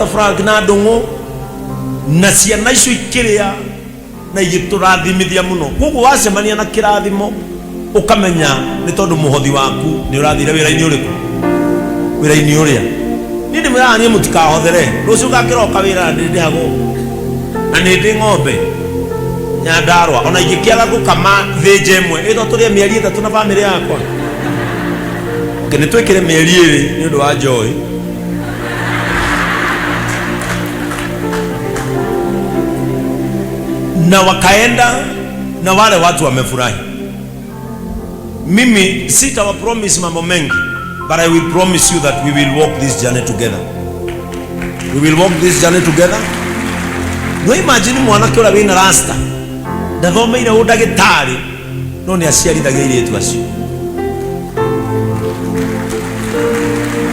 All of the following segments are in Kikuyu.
Pastor Frank na Ndũng'ũ na ciana icio ikĩrĩa na igĩtũrathimithia mũno. Koguo wacemania na kĩrathimo ũkamenya nĩ tondũ mũhothi waku nĩ ũrathire wĩra-inĩ ũrĩkũ, wĩra-inĩ ũrĩa. Niĩ ndĩmwĩraga niĩ mũtikahothere, rũciũ ngakĩroka wĩra na ndĩndĩhagwo na nĩ ndĩ ng'ombe Nyandarũa, ona ingĩkĩaga gũkama thĩnja ĩmwe ĩtho tũrĩe mĩeri 3 na bamĩrĩ yakwa. Okay, nĩ twĩkĩre mĩeri 2 nĩ ũndũ wa Joy. Na wakaenda na wale watu wamefurahi. Mimi sitawa promise mambo mengi, but I will promise you that we will walk this journey together. We will walk this journey together. No imagine mwanake ũrĩa wĩna rasta ndathomeire ũndagĩtarĩ no nĩ aciarithagia airĩtu acio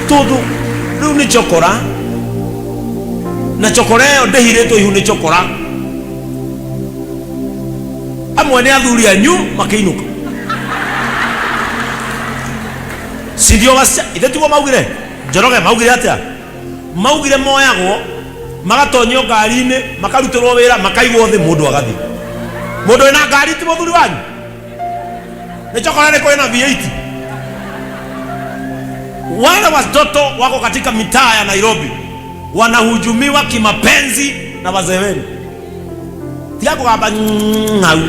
tondũ rĩu nĩ chokora na chokora ĩyo ndĩhirĩtwo ihu nĩ chokora amwe nĩ athuri anyu makĩinũka sindio wacia ithe tiguo maugire Njoroge maugire atĩa maugire moyagwo magatonyio ngari-inĩ makarutĩrwo wĩra makaigwo thĩ mũndũ agathiĩ mũndũ wĩna ngari ti mũthuri wanyu nĩ chokora nĩ kũrĩ na V8 wale watoto wako katika mitaa ya Nairobi wanahujumiwa kimapenzi na wazee wenu tiga kugamba ng'au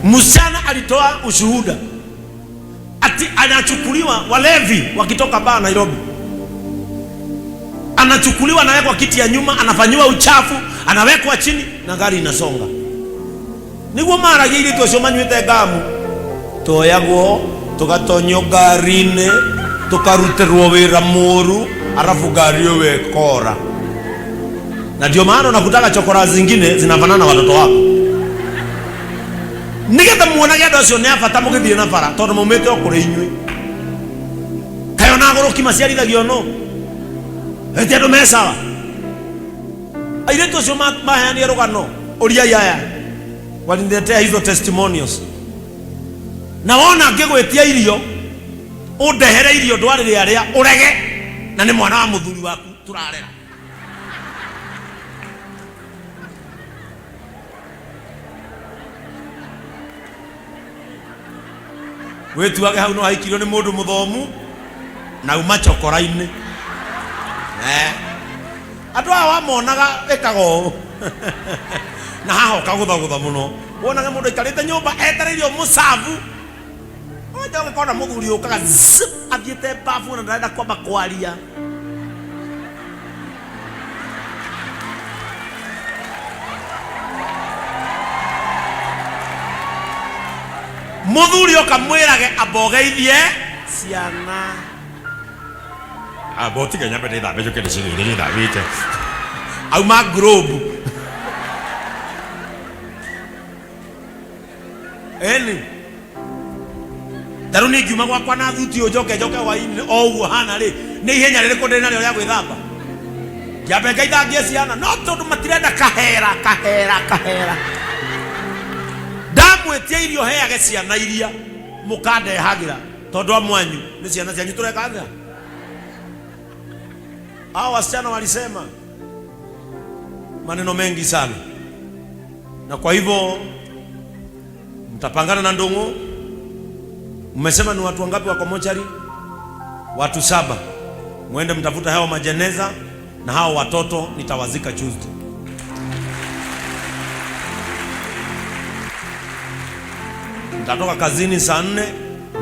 msichana alitoa ushuhuda ati anachukuliwa walevi wakitoka baa Nairobi, anachukuliwa anawekwa kiti ya nyuma, anafanyiwa uchafu, anawekwa chini na gari inasonga. Niguo maragia airĩtu acio manyuĩte ngamu, tuoyagwo tugatonyio ngari-inĩ tukarutĩrwo wĩra mũru, arafu ngari ĩyo ĩkora. Na ndio maana unakutaga chokora zingine zinafanana na watoto wako nigetha muonage andũ acio nĩ a bata mũgĩthiĩ na bara tondũ maumĩte o kũrĩ inyuĩ. Kaĩ ona agũrũki maciarithagio no ĩti andũ me sawa. Airĩtu acio maheanire rũgano, ũriai aya waliniletea hizo testimonials. Na wona ngĩgwĩtia irio ũndehere irio ndwarĩre arĩa ũrege, na nĩ mwana wa mũthuri waku tũrarera. Wĩtuage hau no haikirio nĩ mũndũ mũthomu na uma chokora-inĩ. Eh. Andũ aya wamonaga ĩkaga ũũ na haha ũkagũthagũtha mũno, wonaga mũndũ aikarĩte nyũmba etereire ũmũcabu. Wanja ũgĩkona mũthuri ũkaga zip, athiĩte bafu na ndarenda kwamba kwaria. Mũthuri oka mwĩrage ambogeithie ciana. Amba ũtige nyambe ndĩthambe njũke ndĩcigĩre ndĩthambĩte. Auma ngurũmbu. Eni ta rĩu niĩ ngiuma gwakwa na thuti ũyũ njoke njoke hwainĩ o ũguo hana rĩ, nĩ ihenya rĩrĩkũ ndĩ narĩo rĩa gwĩthamba? Ngĩambe ngaithangie ciana, no tondũ matirenda kahera kahera kahera, ndamwĩtia irio heage ciana iria mũkandehagĩra, tondũ amwe anyu nĩ ciana cianyu tũreka atĩa? Hao wasichana walisema maneno mengi sana, na kwa hivyo mtapangana na Ndung'u. Mmesema ni watu wangapi wako mochari? Watu 7. Mwende mtafuta hao majeneza na hao watoto nitawazika Tuesday. Nitatoka kazini saa 4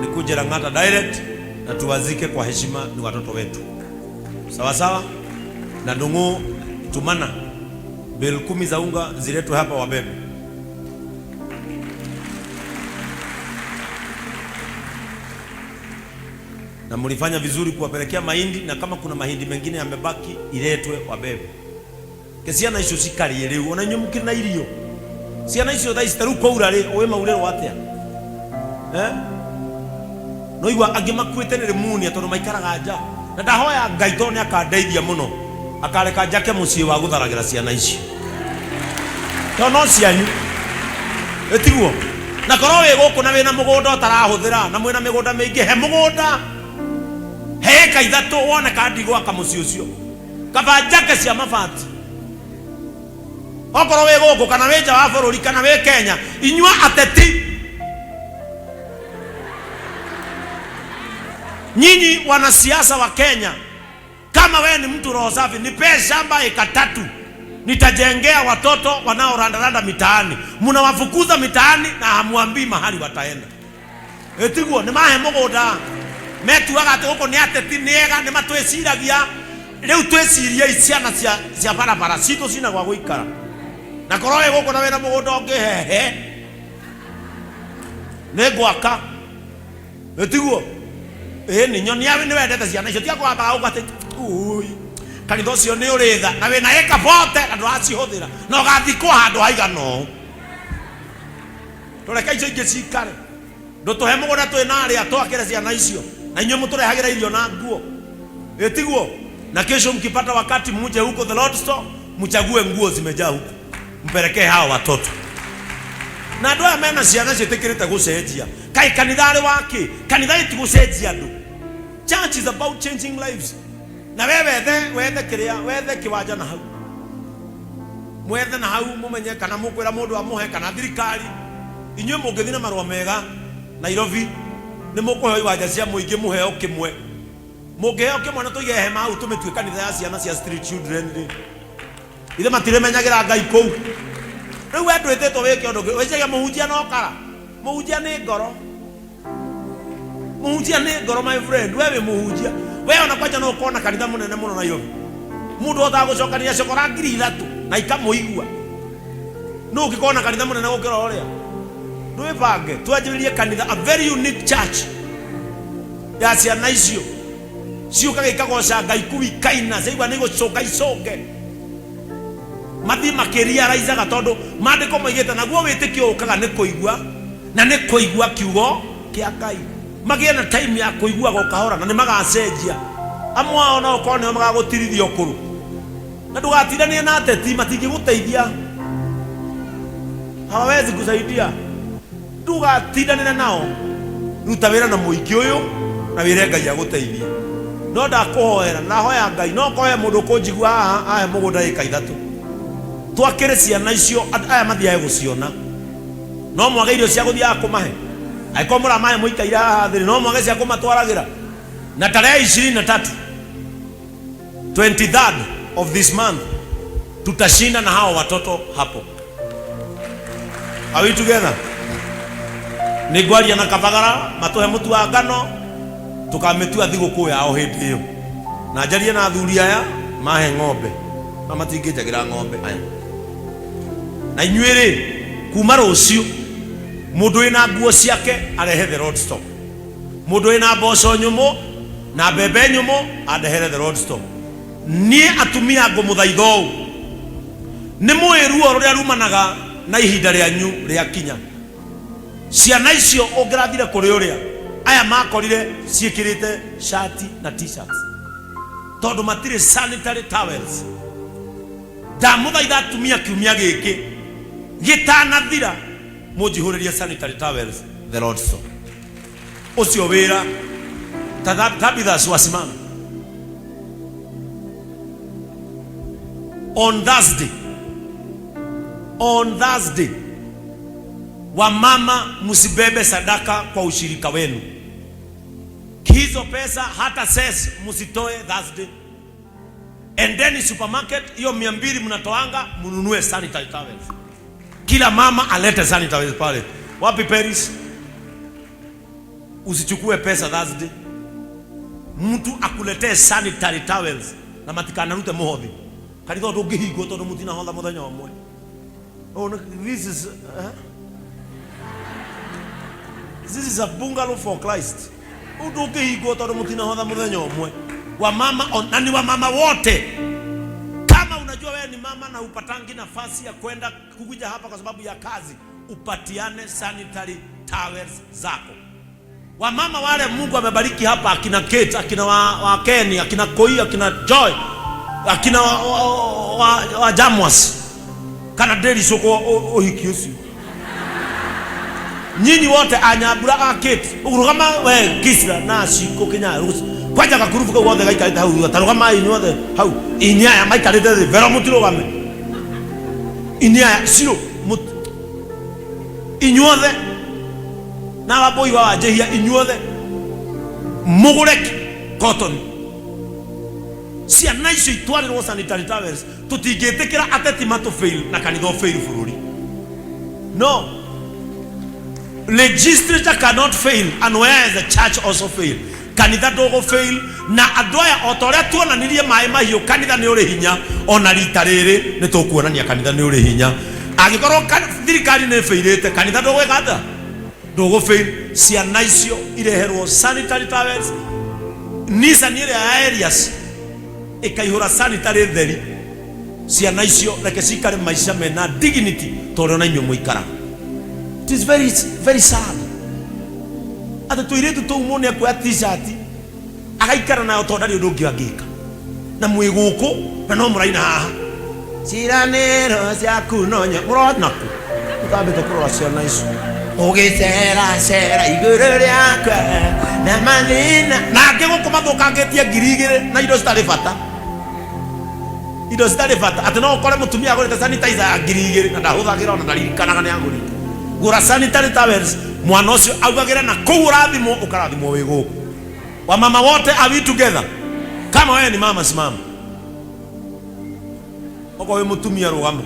nikuje Lang'ata direct na tuwazike kwa heshima, ni watoto wetu. Sawa sawa. Na Ndung'u tumana bel 10 za unga ziletwe hapa wabebe. Na mlifanya vizuri kuwapelekea mahindi, na kama kuna mahindi mengine yamebaki iletwe wabebe. Ke ciana icio cikarie riu ona inyuĩ mũkĩrĩ na irio. Ciana icio thaa ici ta rĩu kwaura rĩ, ũĩ maurĩrwo atĩa? Eh? No igua angĩ makuĩte nĩ pneumonia tondũ maikaraga nja. Na ndahoya Ngai tondũ nĩ akandeithia mũno, akareka njake mũciĩ wa gũtharagĩra ciana icio. Tondũ no cianyu. Ĩtiguo? Na korwo wĩ gũkũ na wĩna mũgũnda ũtarahũthĩra, na mwĩna mĩgũnda mĩingĩ, he mũgũnda. He ĩka ithatũ wone kana ndigwaka mũciĩ ũcio. Kaba njake cia mabati. Okorwo wĩ gũkũ kana wĩ nja wa bũrũri kana wĩ Kenya, inyuĩ ateti, nyinyi wanasiasa wa Kenya, kama wewe ni mtu roho safi, nipee shamba eka 3 nitajengea watoto wanaorandaranda mitaani. Mnawafukuza mitaani na hamuambii mahali wataenda. Ĩtiguo nĩ mahe mũgũnda metuaga atĩ gũkũ nĩ ateti nĩ ega nĩ matwĩciragia. Rĩu twĩciriei ciana cia barabara citũ cina gwa gũikara, na korwo wĩ gũkũ na wĩna mũgũnda ũngĩhehe nĩ ngwaka. Ĩtiguo ĩni nyonia nĩ wendete ciana icio, tiga kũgambaga gũkũ atĩ ui kanitha ũcio nĩ ũrĩ tha na wĩna ĩka bote na ndũracihũthĩra na ũgathikwo handũ haigana ũũ. Tũreke icio ingĩ cikare, ndũtũhe mũgũnda twĩ na arĩa twakĩre ciana icio, na inyuĩ mũtũrehagĩra irio na nguo. Ĩtiguo? Na kesho mkipata wakati muje huko the Lord store mchague nguo zimejaa huko mpelekee hawa watoto. Na andũ aya mena ciana ciĩtĩkĩrĩte gũcenjia. Kaĩ kanitha arĩ wake? Kanitha ĩtigũcenjia andũ. Church is about changing lives. Na we wethe wethe kĩrĩa wethe kĩwanja na hau, mwethe na hau mumenye kana mukwira mundu amuhe kana thirikari. Inyuĩ mũngĩthiĩ na marũa mega Nairobi nĩ mũkũheo iwanja cia mũingĩ, mũheo kĩmwe. Mũngĩheo kĩmwe na tũige hema hau tũmĩtue kanitha ya ciana cia street children rĩ, ithe matirĩmenyagĩra Ngai kũu. Rĩu we ndwĩtĩtwo wĩke ũndũ ũngĩ, wĩcagia mũhunjia no kara. Mũhunjia nĩ ngoro. Mũhunjia nĩ ngoro, my friend. We wĩ mũhunjia we ona kwanja no ũkorwo na kanitha mũnene mũno Nairobi, mũndũ ũhotaga gũcokania cokora 3000 na ikamũigua. Nũ ũngĩkorwo na kanitha mũnene gũkĩra ũrĩa? Ndwĩbange twanjĩrĩrie kanitha, a very unique church ya ciana icio ciũkaga ikagoca Ngai kuu, ikaina ciaigua nĩ igũcũnga icũnge, mathiĩ makĩriaraizaga, tondũ maandĩko moigĩte naguo wĩtĩkio ũkaga nĩ kũigua, na nĩ kũigua kiugo kĩa Ngai. Magĩe na time ya kũiguaga o kahora, na nĩ magacenjia. Amwe ao no ũkorwo nĩo magagũtirithia ũkũrũ. Na ndũgatindanie na ateti, matingĩgũteithia, hawawezi kusaidia. Ndũgatindanĩre nao, ruta wĩra na mũingĩ ũyũ na wĩre Ngai agũteithie. No ndakũhoera, ndahoya Ngai no kohe mũndũ ũkũnjigua haha ahe mũgũnda ĩka 3 twakĩre ciana icio, aya mathiage gũciona. No mwage irio cia gũthiaga kũmahe, angĩkorwo mũramahe mũikaire haha thĩ, no mwage cia kũmatwaragĩra. Na tarehe 23, 23rd of this month, tutashinda na hao watoto hapo. Are we together? Nĩ ngwaria na Kabagara matũhe mũtu wa ngano tũkamĩtua thigũkũ yao hĩndĩ ĩyo, na njarie na athuri aya mahe ng'ombe, na matingĩnjagĩra ng'ombe aya. Na inyuĩ rĩ, kuma rũciũ mũndũ wĩna nguo ciake arehe the Lord store, mũndũ wĩna mboco nyũmũ na mbembe nyũmũ andehere the Lord store. Niĩ atumia ngũmũthaitha ũũ, nĩ mũĩ ruo rũrĩa rumanaga na ihinda rĩanyu rĩakinya. Ciana icio ũngĩrathire kũrĩ ũrĩa aya makorire ciĩkĩrĩte shati na t-shirts, tondũ matirĩ sanitary towels. Ndamũthaitha atumia, kiumia gĩkĩ gĩtanathira mũnjihũrĩrie sanitary towels the Lord store. Ũcio wĩra Tabitha wasimame on Thursday. On Thursday, wamama msibebe sadaka kwa ushirika wenu, hizo pesa hata ses msitoe Thursday. Endeni supermarket, hiyo 200 mnatoanga, mnunue sanitary towels. Kila mama alete sanitary pale. Wapi Paris? Usichukue pesa Thursday, mtu akuletee sanitary towels, na matikanarute muhothi. Kanitha ndũngĩhingwo tondũ mũtinahotha mũthenya ũmwe. Oh, no, this is a bungalow for Christ. Ndũngĩhingwo tondũ mũtinahotha mũthenya ũmwe. Wamama na ni wamama wote, kama unajua wewe ni mama na upatangi nafasi ya kwenda kukuja hapa kwa sababu ya kazi, upatiane sanitary towels zako. Wamama wale Mungu amebariki hapa, akina Kate, akina wa Kenny, akina Koi, akina Joy, akina wa Jamwas kana Deli Soko ũhiki ũcio, nyinyi wote anyambura a Kate ũrũgama we Kisra na Ciko Kinya Kwanja gakurubu kau gothe gaikarĩte hau thutha, ta rũgamai inyuothe hau. Inyuĩ aya maikarĩte thĩ, vero mũtirũgame. Inyuĩ aya cirũ inyuothe na wambũi wa wanjĩhia inyuothe mũgũre cotton. Ciana icio itwarĩrwo sanitary towels. Tũtingĩtĩkĩra ateti matũ fail na kanitha ũ fail bũrũri. No legislature cannot fail, and where is the church also fail? Kanitha ndũgũ fail. Na andũ aya, o ta ũrĩa tuonanirie maĩ mahiũ kanitha nĩ ũrĩ hinya, ona rita rĩrĩ nĩ tũkuonania kanitha nĩ ũrĩ hinya. Angĩkorwo thirikari nĩ ĩbĩirĩte, kanitha ndũgwĩka atĩa? Ndũgũ fail. Ciana icio ireherwo sanitary towels. Nissan ĩrĩa ya Elias ĩkaihũra sanitary theri. Ciana icio reke cikare maica mena dignity ta ũrĩa ona inyuĩ mũikaraga. It is very, very sad atĩ tũirĩtu tũu mũndũ nĩ akuoya T-shirt agaikara nayo tondũ ndarĩ ũndũ ũngĩ angĩka, na mwĩ gũkũ na no mũraina haha ciranĩro ciaku no nya mũrona kũ mũtambĩte kũrora ciana icio ũgĩcera cera igũrũ rĩakwa na mathĩna na angĩ gũkũ mathũkangĩtie 2000 na indo citarĩ bata, indo citarĩ bata, atĩ no ũkore mũtumia agũrĩte sanitizer ya 2000 na ndahũthagĩra, ona ndaririkanaga nĩ agũrĩte. Gũra sanitary towels, mwana ũcio augagĩre na kũu ũrathimwo, ũkarathimwo wĩ gũkũ. Wamama wote, are we together? Kama wewe ni mama, simama. Okorwo wĩ mũtumia, rũgama.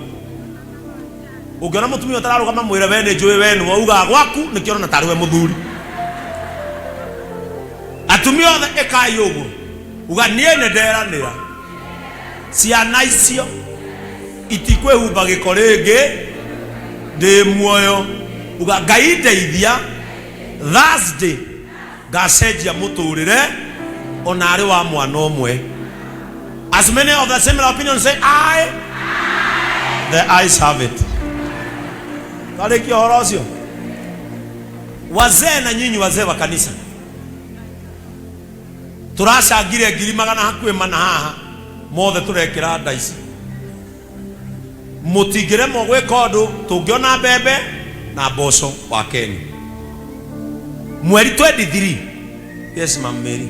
Ũngĩona mũtumia ũtararũgama, mwĩre we nĩ njũĩ we nĩwe ugaga gwaku nĩkĩo ũrona tarĩ we mũthuri. Atumia othe, ĩkai ũguo, uga niĩ nĩ nderanĩra ciana icio itikwĩhumba gĩko rĩngĩ ndĩ muoyo. Uga Ngai ndeithia, Thursday ngacenjia mũtũrĩre ona arĩ wa mwana ũmwe. As many of the similar opinion say aye. The ayes have it. Twarĩkia ũhoro ũcio. Wazee na nyinyi wazee wa kanisa, tũracangire 400,000 haha mothe tũrekĩra nda ici. Mũtingĩremwo gwĩka ũndũ tũngĩona mbembe na mboco wa Kenya mweri 23. Yes, Ma'am Mary.